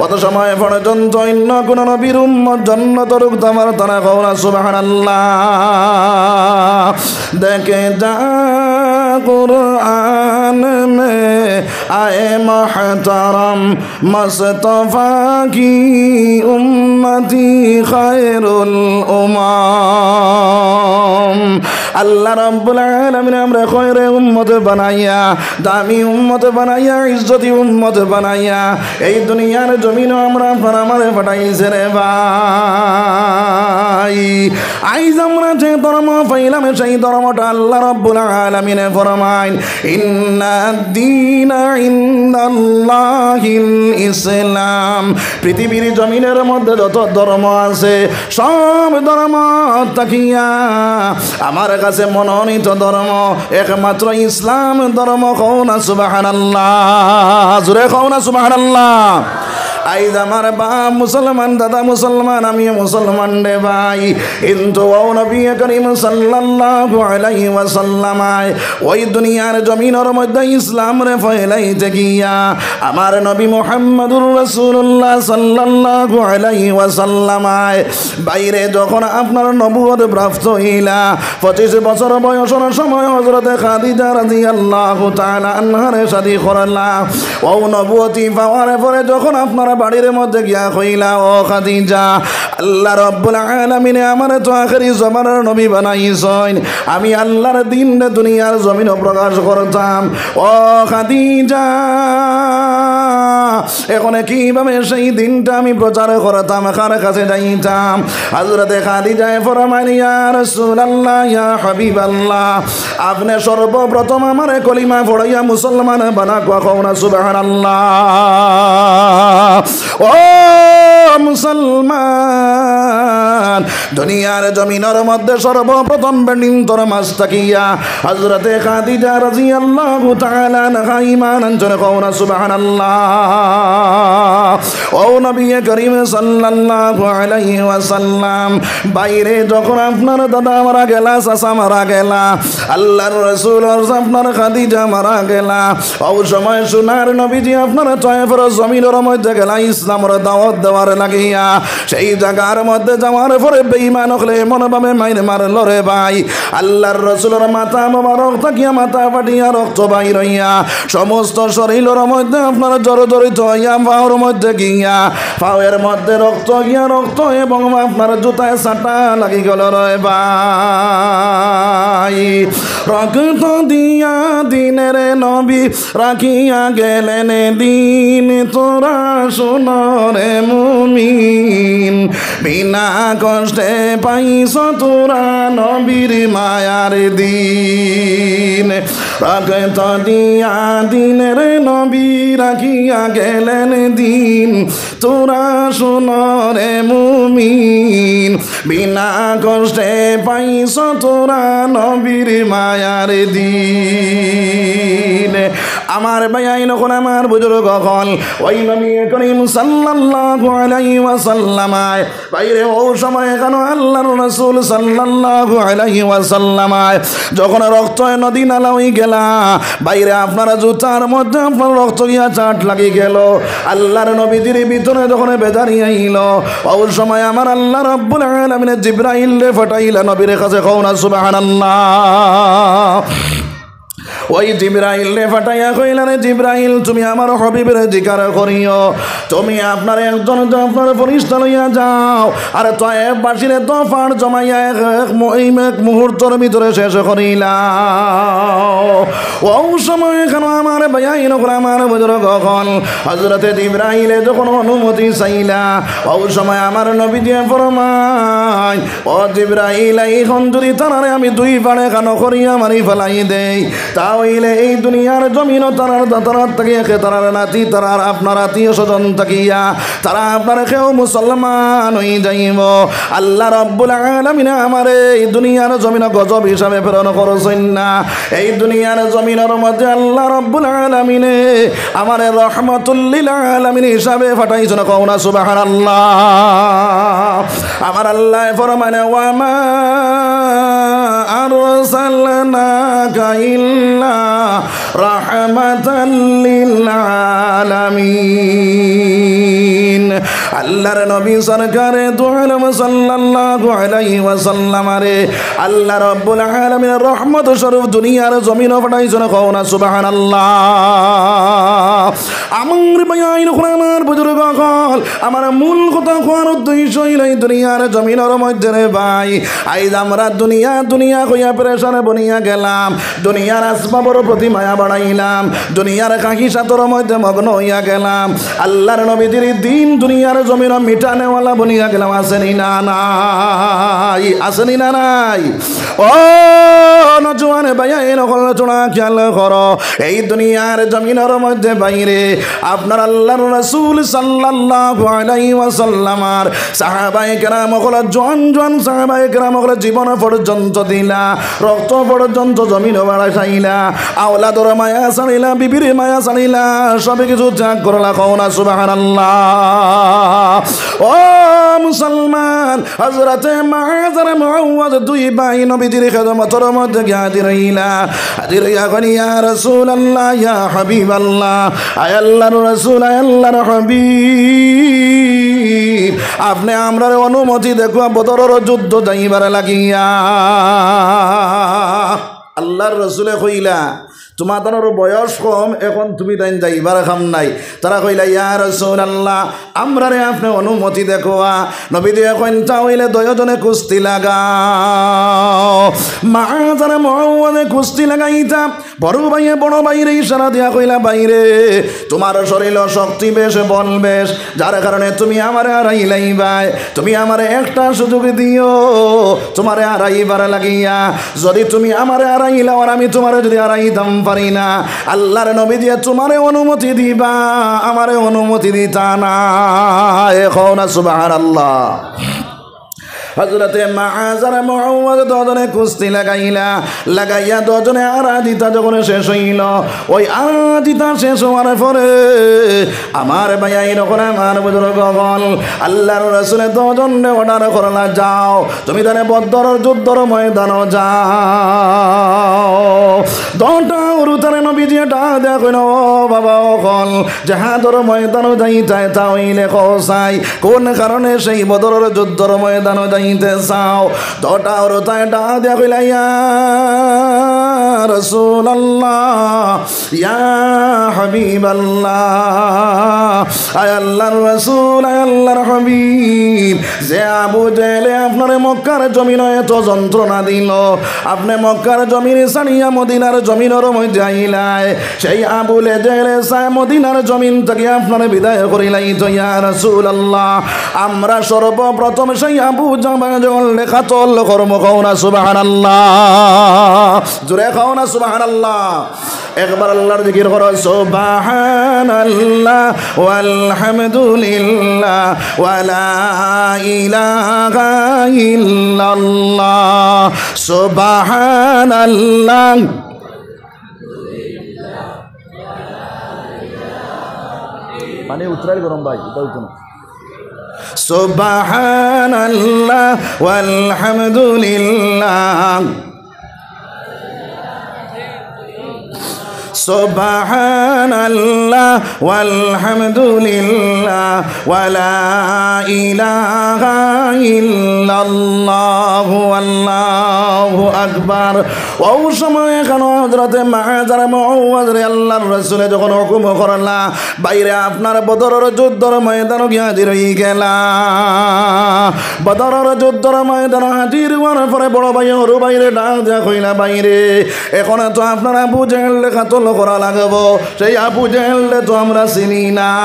অত সময় পর্যন্ত অইন্য কুনু নবীর উম্মত জন্নতো ঢুকতা পারতা নায়। কও না সুবহানাল্লাহ। دیکھ جا قرآن میں آئے محترم، مصطفیٰ کی امتی خیر الامم۔ আল্লাহ রাব্বুল আলামিন আমরারে খয়রে উম্মত বানাইয়া, দামি উম্মত বানাইয়া, ইজ্জতি উম্মত বানাইয়া এই দুনিয়ার জমিনো আমরারে পাঠাইছে রে ভাই। আইজ আমরা যে ধর্ম পাইলাম, সেই ধর্মটা আল্লাহ রাব্বুল আলামিনে ফরমাইন, ইন্নাদ দীনা ইনদাল্লাহিল ইসলাম। পৃথিবীর জমিনের মধ্যে যত ধর্ম আছে, সব ধর্ম থাকিয়া আমার কাছে মনোনীত ধর্ম একমাত্র ইসলাম ধর্ম। কও না সুবহানাল্লাহ। জোরে কও না সুবহানাল্লাহ। আইজ আমার বাপ মুসলমান, দাদা মুসলমান, আমিও মুসলমান রে ভাই। কিন্তু ও নবী করিম সাল্লাল্লাহু আলাইহি ওয়াসাল্লাম আয় ওই দুনিয়ার জমিনর মধ্যে ইসলামরে ফয়লাইতে গিয়া আমার নবী মুহাম্মদুর রাসূলুল্লাহ সাল্লাল্লাহু আলাইহি ওয়াসাল্লাম আয় বাইরে যখন আপনার নবুয়ত প্রাপ্ত অইলা, পঁচিশ বছর বয়সর সময় হযরতে খাদিজা রাদিয়াল্লাহু তাআলা আনহারে শাদী করলা। ও নবুয়তি পাওয়ার পরে যখন আপনার বাড়ির মধ্যে গিয়া কইলা, ও খাদিজা, আল্লাহ রাব্বুল আলামিনে আমারে তো আখেরি জমানার নবী বানাইছইন, আমি আল্লাহর দ্বীনরে দুনিয়ার জমিনো প্রকাশ করতাম। ও খাদিজা, এখন কিভাবে সেই দ্বীনটা আমি প্রচার করতাম, কার কাছে যাইতাম? হযরতে খাদিজায় ফরমাইন, ইয়া রাসূলুল্লাহ, ইয়া হাবিবাল্লাহ, আপনে সর্বপ্রথম আমারে কলিমা পড়াইয়া মুসলমান বানাউক্কা। কও না সুবহানাল্লাহ। ও মুসলমান, দুনিয়ার জমিনর মধ্যে সর্বপ্রথম বেটিন্তর মাঝ থাকিয়া হযরতে খাদিজা রাদিয়াল্লাহু তাআলা আনহা ঈমান আনছইন। কও না সুবহানাল্লাহ। ও নবী করিম সাল্লাল্লাহু আলাইহি ওয়াসাল্লাম, বাইরে যখন আপনার দাদা মারা গেলা, চাচা মারা গেলা, আল্লাহর রাসূল আপনার খাদিজা মারা গেলা, ও সময় সোনার নবীজি আপনার তায়েফর জমিনর মধ্যে গেলা ইসলামর দাওয়াত দেওয়ার লাগিয়া। সেই জাগার মধ্যে যাওয়ার পরে বেঈমান অকলে এমন ভাবে মাইর মারলো রে ভাই, আল্লাহর রাসূলর মাথা মোবারক থাকিয়া মাথা ফাটিয়া রক্ত বাইর অইয়া সমস্ত শরীলর মধ্যে আপনার জর্জরিত অইয়া পাওর মধ্যে গিয়া, পাওয়ের মধ্যে রক্ত গিয়া রক্ত এবং আপনার জুতায় ছাটা লাগি গেল রে ভাই। রক্ত দিয়া দ্বীনের নবী রাখিয়া গেলেন দ্বীন, তোরা শুন রে মুমিন, বিনা কষ্টে পাইছ তোরা নবীর মায়ার দ্বীন। রক্ত দিয়া দ্বীনের নবী রাখিয়া গেলেন দ্বীন, তোরা শুন রে মুমিন, বিনা কষ্টে পাইছ তোরা নবীর মায়ার দ্বীন। আমার ভাইয়াইন অকল, আমার বুজুর্গ অকল, ওই নবী করিম সাল্লাল্লাহু আলাইহি ওয়াসাল্লাম আয় বাইরে ও সময় কেন আল্লাহর রাসূল সাল্লাল্লাহু আলাইহি ওয়াসাল্লাম আয় যখন রক্ত নদী নালা অই গেলা, বাইরে আপনার জুতার মধ্যে আপনার রক্ত গিয়া চাট লাগি গেল। আল্লাহর নবীজির ভিতরে যখন বেজারি আইল, ও সময় আমার আল্লাহ রাব্বুল আলামিনে জিব্রাইলরে পাঠাইলা নবীর কাছে। কও না সুবহানাল্লাহ। ওই জিব্রাইলরে পাঠাইয়া কইলা, "রে জিব্রাইল, তুমি আমার হাবিবরে জিকার করিও, তুমি আপনার একজন আপনার ফিরিস্তা লইয়া যাও, আর তায়েফবাসীরে দফার জমাইয়া এক, এক মু-, এই এক মুহূর্তর ভিতরে শেষ করিলাও।" ও সময় কেন আমার ভাইয়াইন অকল, আমার বুজুর্গ অকল, হযরতে জিব্রাইলে যখন অনুমতি চাইলা, ও সময় আমার নবীজিয়ে ফরমাইন, "ও জিব্রাইল, এইখন যদি তারারে আমি দুই ফাড়ে খানো করিয়া মারি ফালাই দেই, তা অইলে এই দুনিয়ার জমিনো তারার, তারার থাকিয়া, তারার নাতি, তারার আপনার আত্মীয় স্বজন থাকিয়া, তারা আপনার কেউ মুসলমান অই যাইবো।" আল্লাহ রাব্বুল আলামিনে আমারে এই দুনিয়ার জমিনো গজব হিসাবে প্রেরণ করছইন না, এই দুনিয়ার জমিনর মধ্যে আল্লাহ রাব্বুল আলামিনে আমারে রহমাতুল্লিল আলামিন হিসাবে পাঠাইছইন। কও না সুবহানাল্লাহ। আমার আল্লায় ফরমাইন, "ওয়া মা আরসালনাকা ইল্লা রাহমাতাল লিল আলামিন।" আল্লাহর নবী সরকারে দু আলম সাল্লাল্লাহু আলাইহি ওয়াসাল্লামারে আল্লাহ রাব্বুল আলামিন রহমত স্বরূপ দুনিয়ার জমিনো পাঠাইছইন। কও না সুবহানাল্লাহ। আমার ভাইয়াইন অকল, আমার বুজুর্গ অকল, আমার মূল কথা কওয়ার উদ্দেশ্য অইল এই দুনিয়ার জমিনর মধ্যে রে ভাই, আইজ আমরা দুনিয়া দুনিয়া কইয়া পেরেশান বনিয়া গেলাম, দুনিয়ার আসবাবর প্রতি মায়া বাড়াইলাম, দুনিয়ার খাহিশাতর মধ্যে মগ্ন অইয়া গেলাম, আল্লাহর নবীজির দিন দুনিয়ার জমিনো মিটানেওয়ালা বনিয়া গেলাম। আছে নি না নাই? আছে নি না নাই? ও নওজোয়ান ভাইয়াইন অকল, তোরা খেয়াল করো, এই দুনিয়ার জমিনর মধ্যে বাইরে আপনার আল্লাহর রাসূল সাল্লাল্লাহু আলাইহি ওয়াসাল্লামার সাহাবায়ে কেরাম অকল, জোয়ান জোয়ান সাহাবায়ে কেরাম অকল জীবন পর্যন্ত দিলা, রক্ত পর্যন্ত জমিনো বাড়াইলা, আওলাদর মায়া ছাড়িলা, বিবির মায়া ছাড়িলা, সব কিছু ত্যাগ করলা। কও না সুবহানাল্লাহ। ও মুসলমান, হযরতে মুআজ আর মুআওয়াজ দুই ভাই নবীজির খেদমতর মধ্যে গিয়া হাজির অইলা। হাজির অইয়া কইন, "ইয়া রাসূলুল্লাহ, ইয়া হাবিবাল্লাহ, আয় আল্লাহর রাসূল, আয় আল্লাহর হাবিব, আপনে আমরারে অনুমতি দেখুয়া বদরর যুদ্ধ যাইবার লাগিয়া।" আল্লাহর রাসূলে কইলা, "তুমাতানর বয়স কম, এখন তুমি তাইন যাইবার কাম নাই।" তারা কইলা, "ইয়া রাসূলুল্লাহ, আমরারে আপনে অনুমতি দেখুয়া।" নবীজিয়ে কইন, "তা অইলে দুইওজনে কুস্তি লাগাও।" মুআজ আর মুআওয়াজে কুস্তি লাগাইতা, বড় ভাইয়ে বড় ভাইরে ইশারা দিয়া কইলা, "ভাইরে, তুমার শরীলো শক্তি বেশ, বল বেশ, যার কারণে তুমি আমারে হারাইলাইবায়। তুমি আমারে একটা সুযোগ দিও, তুমারে হারাইবার লাগিয়া। যদি তুমি আমারে হারাইলাও আর আমি তুমারে যদি হারাইতাম পারি না, আল্লাহর নবীজিয়ে তুমারে অনুমতি দিবা, আমারে অনুমতি দিতা নায়।" কও না সুবহানাল্লাহ। হযরতে মুআজ আর মুআওয়াজ দুইওজনে কুস্তি লাগাইলা, লাগাইয়া দুইওজনে আড়া দিতা যখন শেষ অইল, ওই আড়া দিতা শেষ অওয়ার পরে আমার ভাইয়াইন অকল, আমার বুজুর্গ অকল, আল্লাহর রাসূলে দুইওজনরে order করলা, "যাও, তুমি তাইলে বদরর যুদ্ধর ময়দানো যাও।" দুইটা হুরুতারে নবীজিয়ে ডাক দিয়া কইন, "ও বাবা অকল, জেহাদর ময়দানো যাইতায়, তা অইলে কও চাই, কোন কারণে সেই বদরর যুদ্ধর ময়দানো যাইতে চাও?" দুইটা হুরুতায় ডাক দিয়া কইলা, "ইয়া রাসূলুল্লাহ, ইয়া হাবিবাল্লাহ, আয় আল্লাহর রাসূল, আয় আল্লাহর হাবিব, যে আবু জেহেলে আপনারে মক্কার জমিনো এত যন্ত্রণা দিল, আপনে মক্কার জমিন ছাড়িয়া মদিনার জমিনর মধ্যে আইলায়, সেই আবু জেহেলে চায় মদিনার জমিন থাকি আপনারে বিদায় করিলাইতো, ইয়া রাসূলুল্লাহ। আমরা সর্বপ্রথম সেই আবু জেহেলরে কতল করমু।" কও না সুবহানাল্লাহ, জোরে কও না সুবহানাল্লাহ। একবার আল্লাহর জিকির করো, সুবহানাল্লাহ ওয়ালহামদুলিল্লাহ ওয়ালা ইলাহা ইল্লাল্লাহ, সুবহানাল্লাহ। মানে উত্তরাইল গরম ভাই, এটা হইতো না। সুবহানাল্লাহ ওয়ালহামদুলিল্লাহ। সুবহানাল্লাহ, ওয়ালহামদুলিল্লাহ, ওয়ালা ইলাহা ইল্লাল্লাহু আকবার। অউ সময় এখানো হযরতে মাআজ আর মুআওয়াজরে আল্লাহর রাসূলে যখন হুকুম করলা, বাইরে আপনার বদরর যুদ্ধর ময়দানো গিয়া হাজির অইগেলা। বদরর যুদ্ধর ময়দানো হাজির অওয়ার পরে বড় ভাই হুরু ভাইরে ডাক দিয়া কইলা, "ভাইরে, এখন তো আপনার আবু জেহেলরে কাতল করা লাগবো, সেই আবু জেহেলরে তো আমরা চিনি না।"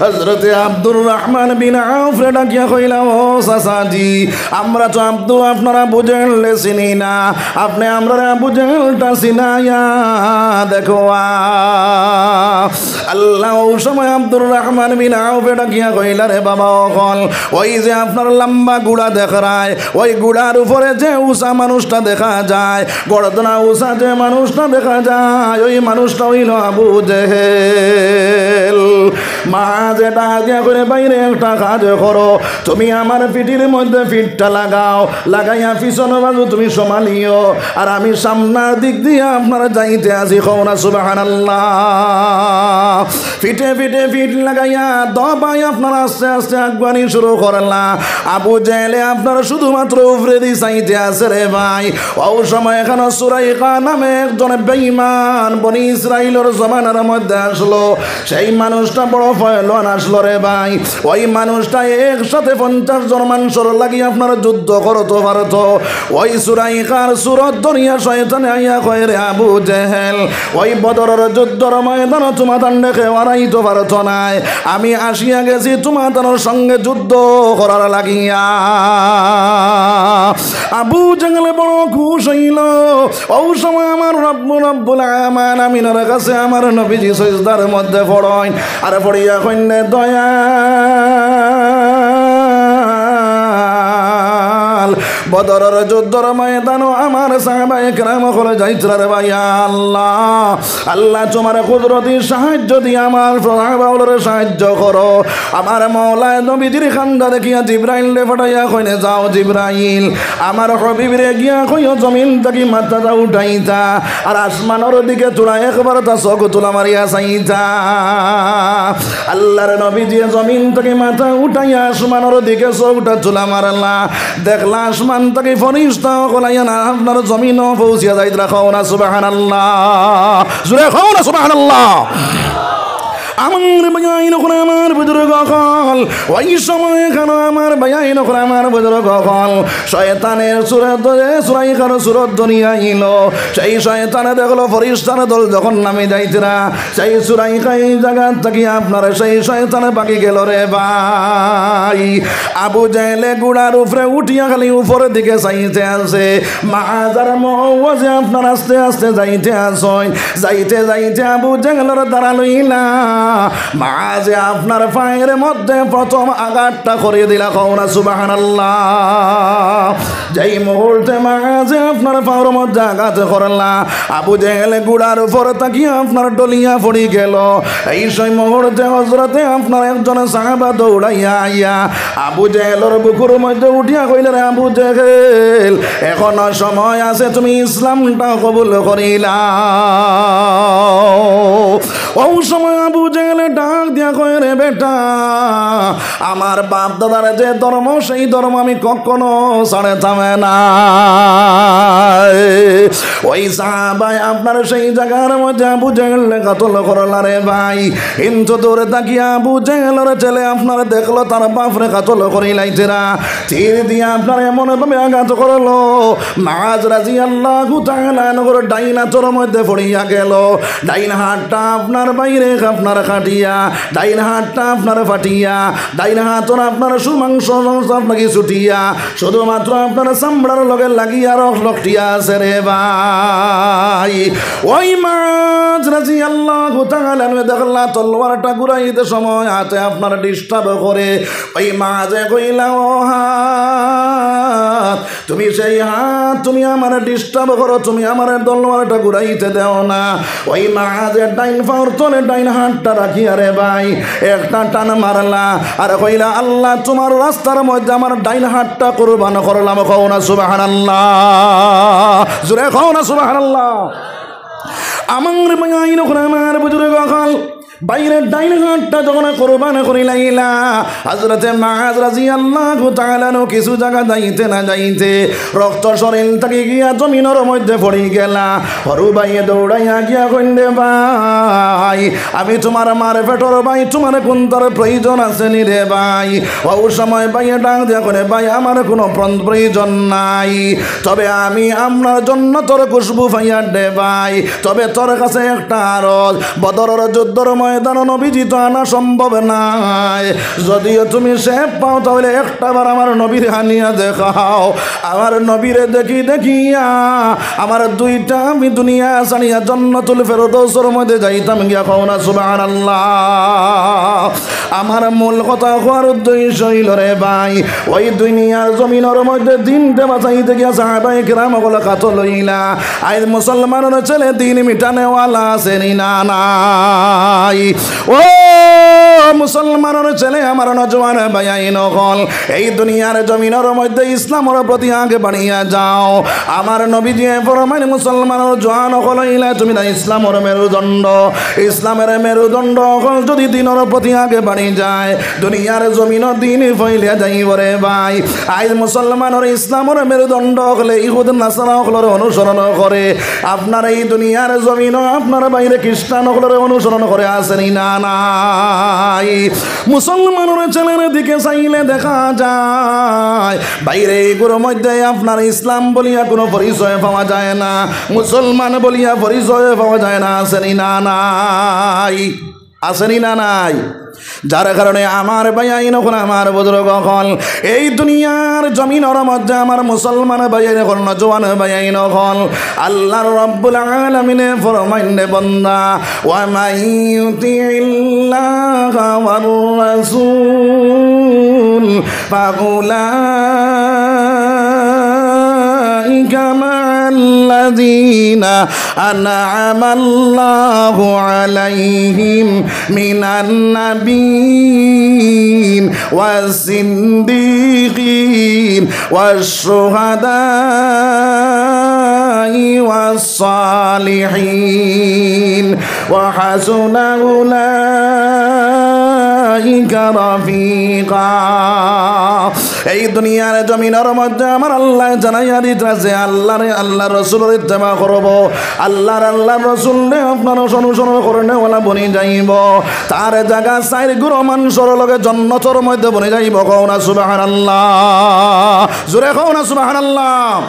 হযরতে আব্দুর রহমান বিন আউফরে ডাকিয়া কইলা, "ও চাচাজি, আমরা তো আব্দুর, আপনার আবু জেহেলরে চিনি না, আপনে আমরারে আবু জেহেলটা চিনাইয়া দেখো।" আল্লাহ, অউ সময় আব্দুর রহমান বিন আউফে ডাকিয়া কইলা, "রে বাবা অকল, ওই যে আপনার লম্বা ঘুড়া দেখরায়, ওই ঘুড়ার উপরে যে উচা মানুষটা দেখা যায়, গর্দনা উচা যে মানুষটা দেখা যায়, ওই মানুষটা অইলো আবু জেহেল।" মাআজে ডাক দিয়া কইলা, "ভাইরে, একটা কাজ করো, তুমি আমার পিঠির মধ্যে পিঠটা লাগাও, লাগাইয়া পিছন বাজু তুমি সামালিও, আর আমি সামনার দিক দিয়া আপনার যাইতে আছি।" কও না সুবহানাল্লাহ। পিঠে পিঠে পিঠ লাগাইয়া দুই ভাই আপনার আস্তে আস্তে আগুয়ানি শুরু করলা। আবু জেহেলে আপনার শুধুমাত্র উপরেদি চাইতে আছে রে ভাই। অউ সময় এখানো সুরাইকা নামে একজন বেঈমান বনি ইসরাইলর জমানার মধ্যে আসলো। সেই মানুষটা বড় পয়লওয়ান আসলো রে ভাই। ওই মানুষটা একসাথে পঞ্চাশ জন মানুষর লাগি আপনার যুদ্ধ করতো পারতো। ওই সুরাইকার সুরত ধরিয়া শয়তানে আইয়া কয়, "রে আবু জেহেল, ওই বদরর যুদ্ধর ময়দানো তোমাতানরে কেউ হারাইতো পারতো নায়। আমি আসিয়া গেছি তোমাতানর সঙ্গে যুদ্ধ করার লাগিয়া।" আবু জেহেল বড় খুশ অইলো। অউ সময় আমার রব্বু রব্বুল আলামিনর কাছে আমার নবীজি সিজদার মধ্যে পড়ইন, আর পড়িয়া কইন, দয়াল, বদরর যুদ্ধর ময়দানো আমার সাহাবায়ে কেরাম অকল যাইতরা রে ভাই। আল্লাহ, আল্লাহ, তোমার কুদরতি সাহায্য দিয়া আমার সাহাবা অকলরে সাহায্য করো। আমার মওলায় নবীজির কান্দা দেখিয়া জিব্রাইলরে পাঠাইয়া কইন, যাও জিব্রাইল, আমার হাবিবরে গিয়া কইও জমিন থাকি মাথাটা উঠাইতা, আর আসমানর দিকে থুড়া একবার তা চোখ তুলা মারিয়া চাইতা। আল্লাহর নবীজিয়ে জমিন থাকি মাথা উঠাইয়া আসমানর দিকে চোখটা তুলা মারলা, দেখলা আসমান থাকি ফিরিস্তা অকল আইয়া না আপনার জমিনো পৌঁছিয়া যাইতরা। কও না সুবহানাল্লাহ, জোরে কও না সুবহানাল্লাহ। আমার ভাইয়াইন অকল, আমার বুজুর্গ অকল, ওই সময় এখানো আমার ভাইয়াইন অকল, আমার বুজুর্গ অকল, শয়তানের সুরত ধরে, সুরাইকার সুরত ধরিয়া আইলো। সেই শয়তানে দেখলো ফিরিস্তার দল যখন নামি যাইতরা, সেই সুরাইকা এই জাগা থাকি আপনার সেই শয়তানে ভাগি গেলো রে ভাই। আবু জেহেলে ঘুড়ার উপরে উঠিয়া খালি উপরর দিকে চাইতে আছে। মাআজ আর মুআওয়াজে আপনার আস্তে আস্তে যাইতে আছইন। যাইতে যাইতে আবু জেহেলর দ্বারা লইলা, মাআজে আপনার পায়ের মধ্যে প্রথম আঘাতটা করি দিলা। কও না সুবহানাল্লাহ। যেই মুহূর্তে মাআজে আপনার পাওর মধ্যে আঘাত করলা, আবু জেহেল ঘুড়ার উপর থাকি আপনার ঢলিয়া পড়ি গেলো। এই সেই মুহূর্তে হযরতে আপনার একজন সাহাবা দৌড়াইয়া আইয়া আবু জেহেলর বুকুর মধ্যে উঠিয়া কইলা, রে আবু জেহেল, এখনো সময় আছে, তুমি ইসলামটা কবুল করিলাও। অউ সময় আবু জেহেলে ডাক দিয়া কয়, রে বেটা, আমার বাপ দাদার যে ধর্ম, সেই ধর্ম আমি কখনো ছাড়তাম না। ওই সাহাবায় আপনার সেই জাগার মধ্যে আবু জেহেলরে কাতল করলা রে ভাই। কিন্তু দূরে থাকিয়া আবু জেহেলর ছেলে আপনার দেখলো তার বাপরে কাতল করিলাইতরা। তীর দিয়া আপনার এমন ভাবে আঘাত করলো, মাআজ রাদিয়াল্লাহু তাআলা আনহুর ডাইন আতর মধ্যে পড়িয়া গেলো। ডাইন হাতটা আপনার বাইরে আপনার কাটিয়া, ডাইন হাতটা আপনার ফাটিয়া, ডাইন আতর আপনার সুমাংস আপনাকে ছুটিয়া, শুধুমাত্র আপনার চামড়ার লগে লাগিয়া রক্ত লকটিয়া আছে রে ভাই। ওই মাআজ রাদিয়াল্লাহু তাআলা আনহু দেখলা তলোয়ারটা ঘুরাইতে সময় হাতে আপনার disturb করে। ওই মাআজে কইলা, ও হাত, তুমি সেই হাত, তুমি আমারে disturb করো, তুমি আমারে তলোয়ারটা ঘুরাইতে দেও না। ওই মাআজে ডাইন পাওর তলে ডাইন হাতটা রাখিয়া রে ভাই, একটা টান মারলা, আর কইলা, আল্লাহ, তোমার রাস্তার মধ্যে আমার ডাইন হাতটা কুরবান করলাম। কও না সুবহানাল্লাহ, জোরে কও না সুবহানাল্লাহ। আমার ভাইয়াইন অকল, আমার বুজুর্গ অকল, ভাইরে ডাইন হাতটা যখন কুরবান করিলাইলা, হযরতে মুআজ রাদিয়াল্লাহু তাআলা আনহু কিছু জাগা যাইতে না যাইতে রক্ত শরীল থাকি গিয়া জমিনর মধ্যে পড়ি গেলা। হুরু ভাইয়ে দৌড়াইয়া গিয়া কইন, "রে ভাই, আমি তুমার মার পেটর ভাই, তুমার কুন্তার প্রয়োজন আছে নি রে ভাই?" অউ সময় ভাইয়ে ডাক দিয়া কইন, "ভাই, আমার কুনু প্র-, প্রয়োজন নাই, তবে আমি আপনার জন্নতর খুশবু পাইয়ার রে ভাই।" তবে তোর কাছে একটা আরজ, বদরর যুদ্ধর ময়দানো নবীজি তো আনা সম্ভব নায়। যদিও তুমি সেফ পাও, তাহলে একটা বার আমার নবীরে আনিয়া দেখাও। আমার নবীরে দেখি দেখিয়া আমার দুইটা আমি দুনিয়া ছাড়িয়া জন্নতুল ফেরদৌসর মধ্যে যাইতাম গিয়া। কও না সুবহানাল্লাহ। আমার মূল কথা কওয়ার উদ্দেশ্য অইলো রে ভাই, ওই দুনিয়ার জমিনর মধ্যে দিনটা বাঁচাইতে গিয়া সাহাবায়ে কেরাম অকল কাতল অইলা। আইজ মুসলমানর ছেলে দিন মিটানেওয়ালা আছে নি না নাই? ও মুসলমানর ছেলে, আমার নওজোয়ান ভাইয়াইন অকল, এই দুনিয়ার জমিনর মধ্যে ইসলামর প্রতি আগে বাড়িয়া যাও। আমার নবীজিয়ে ফরমাইন, মুসলমানর জোয়ান অকল অইলা তুমি না ইসলামর মেরুদণ্ড। ইসলামর মেরুদণ্ড অকল যদি দিনর প্রতি আগে বাড়ি যায়, দুনিয়ার জমিনো দিন ফইলিয়া যাইবো রে ভাই। আইজ মুসলমানর ইসলামর মেরুদণ্ড অকলে ইহুদ নাসারা অকলরে অনুসরণ করে। আপনার এই দুনিয়ার জমিনো আপনার ভাইরে খ্রিস্টান অকলরে অনুসরণ করে, আছে নি না নাই? মুসলমানর ছেলের দিকে চাইলে দেখা যায়, ভাইরে, এইগুর মধ্যে আপনার ইসলাম বলিয়া কুনু পরিচয় পাওয়া যায় না, মুসলমান বলিয়া পরিচয় পাওয়া যায় না, আছে নি না নাই? আছে নি না নাই? যার কারণে আমার ভাইয়াইন অকল, আমার বুজুর্গ অকল, এই দুনিয়ার জমিনর মধ্যে আমার মুসলমান ভাইয়াইন অকল, নওজোয়ান ভাইয়াইন অকল, আল্লাহ রাব্বুল আলামিনে ফরমাইন রে বন্দা, ومن يطع الله والرسول فأولئك مع الذين أنعم الله عليهم من النبيين والصديقين والشهداء والصالحين وحسن أولئك رفيقا। এই দুনিয়ার জমিনর মধ্যে আমার আল্লায় জানাইয়া দিতরা যে আল্লাহরে, আল্লাহর রসুলর ইত্তেবা করবো, আল্লাহর, আল্লাহর রসুলরে আপনার অনুসরণ করনেওয়ালা বনি যাইবো, তার জাগা চাইর গুরু মানষর লগে জন্নতর মধ্যে বনি যাইবো। কও না সুবহানাল্লাহ, জোরে কও না সুবহানাল্লাহ।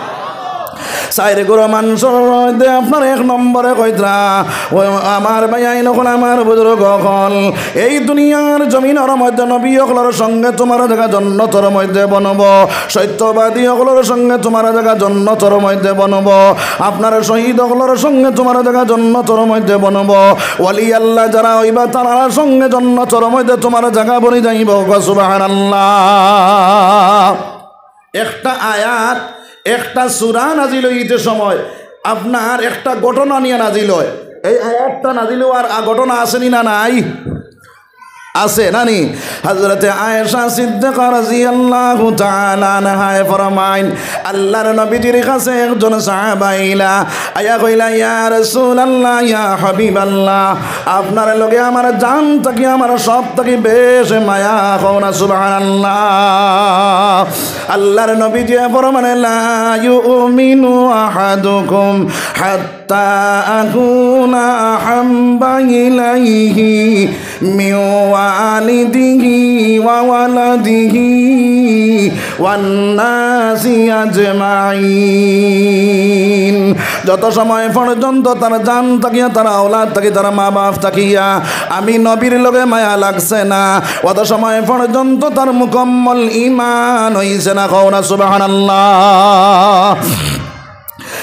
চাইর গুরু মানষর মধ্যে আপনার এক নম্বরে কইতরা, ও আমার ভাইয়াইন অকল, আমার বুজুর্গ অকল, এই দুনিয়ার জমিনর মধ্যে নবী অকলর সঙ্গে তুমার জাগা জন্নতর মধ্যে বনবো, সত্যবাদী অকলর সঙ্গে তুমার জাগা জন্নতর মধ্যে বনবো, আপনার শহীদ অকলর সঙ্গে তুমার জাগা জন্নতর মধ্যে বনবো, ওলি আল্লাহ যারা অইবা তারার সঙ্গে জন্নতর মধ্যে তুমার জাগা বনি যাইবো। কও সুবহানাল্লাহ। একটা আয়াত, একটা সূরা নাজিল অইতে সময় আপনার একটা ঘটনা নিয়া নাজিল অয়। এই আয়াতটা নাজিল অওয়ার আ-, ঘটনা আছে নি না নাই? আছে না নি? হযরতে আয়েশা সিদ্দিকা রাদিয়াল্লাহু তাআলা আনহায় ফরমাইন, আল্লাহর নবীজির কাছে একজন সাহাবা আইলা, আইয়া কইলা, "ইয়া রাসূলুল্লাহ, ইয়া হাবিবাল্লাহ, আপনার লগে আমার জান থাকি, আমার সব থাকি বেশ মায়া।" কও না সুবহানাল্লাহ। আল্লাহর নবীজিয়ে ফরমাইন, "লা ইউমিনু আহাদুকুম হাত্তা আকুনা আহাব্বা ইলাইহি মিন ওয়ালিদিহি ওয়া ওয়ালাদিহি ওয়ান নাসি আজমাইন।" যত সময় পর্যন্ত তার জান থাকিয়া, তার আওলাদ থাকি, তার মা বাপ থাকিয়া আমি নবীর লগে মায়া লাগছে না, অত সময় পর্যন্ত তার মুকম্মল ঈমান অইছে না। কও না সুবহানাল্লাহ।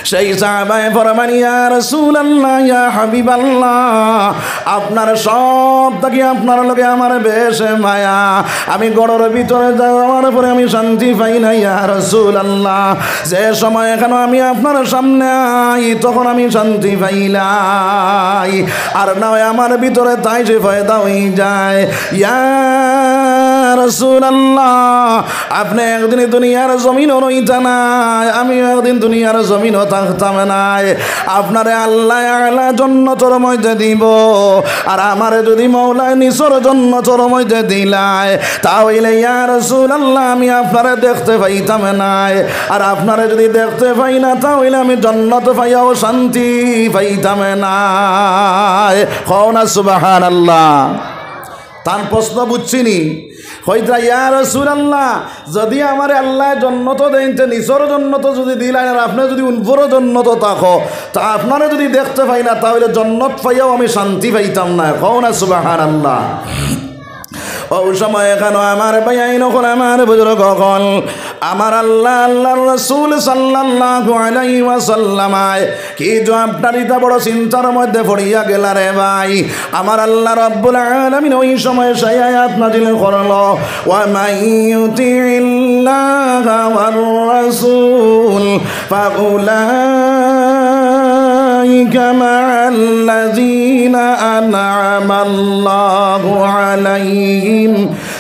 সেই সাহাবায়ে ফরমান, "ইয়া রাসূলুল্লাহ, ইয়া হাবিবাল্লাহ, আপনার সব থাকি আপনার লগে আমার বেশ মায়া। আমি ঘরর ভিতরে যাওয়ার পরে আমি শান্তি পাই না, ইয়া রাসূলুল্লাহ। যে সময় এখানে আমি আপনার সামনে আই, তখন আমি শান্তি পাইলাই। আর না হয় আমার ভিতরে তাইশ পয়দা অই যায়।" ইয়া রাসূলুল্লাহ, আপনে একদিন দুনিয়ার জমিনো রইতা নায়, আমিও একদিন দুনিয়ার জমিনো থাকতাম নায়। আপনারে আল্লায় আলা জন্নতর মধ্যে দিবো, আর আমারে যুদি মওলায় নিচর জন্নতর মধ্যে দিলায়, তা অইলে ইয়া রাসূলুল্লাহ, আমি আপনারে দেখতে পাইতাম নায়। আর আপনারে যুদি দেখতে পাই না, তা অইলে আমি জন্নত পাইয়াও শান্তি পাইতাম নায়। কও না সুবহানাল্লাহ। তান প্রশ্ন বুঝছইন নি? কইতরা, "ইয়া রাসূলুল্লাহ, যুদি আমারে আল্লায় জন্নত দেইন, তে নিচর জন্নত যুদি দিলাইন, আর আপনে যুদি উপরর জন্নত থাকো, তা আপনারে যুদি দেখতে পাই না, তা অইলে জন্নত পাইয়াও আমি শান্তি পাইতাম নায়।" কও না সুবহানাল্লাহ। অউ সময় কেনে আমার ভাইয়াইন অকল, আমার বুজুর্গ অকল, আমার আল্লাহ, আল্লাহর রাসূল সাল্লাল্লাহু আলাইহি ওয়াসাল্লামায় কি জুয়াব দিতা, বড় চিন্তার মধ্যে পড়িয়া গেলা রে ভাই। আমার আল্লাহ রাব্বুল আলামিন অউ সময় সেই আয়াত নাজিল করলো, "ওয়া মান ইউতিইল্লাহা ওয়ার রাসূল ফাউলাইকা মাআল্লাযীনা আনআমাল্লাহু আলাইহিম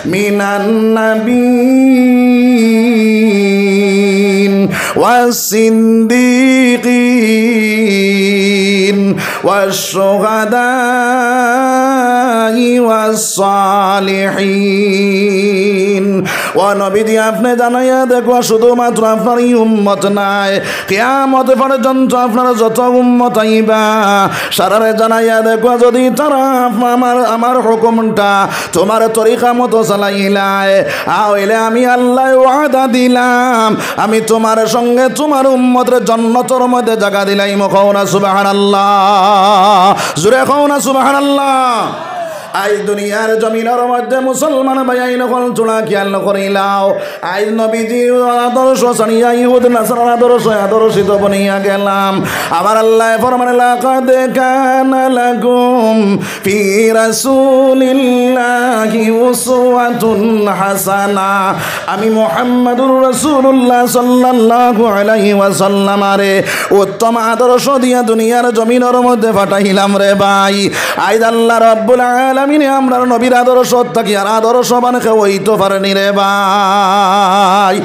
মিনান নাবিয়্যিন ওয়াস সিদ্দীকিন ওয়াশ শুহাদাই ওয়াস সালিহিন।" ও নবীজি, আপনে জানাইয়া দেখো, শুধুমাত্র আপনার এই উম্মত নায়, কিয়ামত পর্যন্ত আপনার যত উম্মত আইবা, সারারে জানাইয়া দেখো, যুদি তারা আমার, আমার হুকুমটা তুমার তরিকা মতো চালাইলায়, তা অইলে আমি আল্লায় ওয়াদা দিলাম, আমি তুমার সঙ্গে তুমার উম্মতরে জন্নতর মধ্যে জাগা দিলাইমু। কও না সুবহানাল্লাহ, জুরে কও না সুবহানাল্লাহ। আইজ দুনিয়ার জমিনর মধ্যে মুসলমান ভাইয়াইন অকল, থুড়া খিয়াল করিলাও। আইজ নবীজির আদর্শ ছাড়িয়া ইহুদ নাসারার আদর্শ আদর্শিত বনিয়া গেলাম। আমার আল্লায় ফরমাইন, "লাকাদ কানা লাকুম ফি রাসূলিল্লাহি উসওয়াতুন হাসানাহ।" আমি মুহাম্মাদুর রাসূলুল্লাহ সাল্লাল্লাহু আলাইহি ওয়াসাল্লামারে উত্তম আদর্শ দিয়া দুনিয়ার জমিনর মধ্যে পাঠাইলাম রে ভাই। আইজ আল্লাহ রাব্বুল আলামিনে আমরার নবীর আদর্শ থাকি আর আদর্শবান কেউ অইতো পারেনি রে ভাই।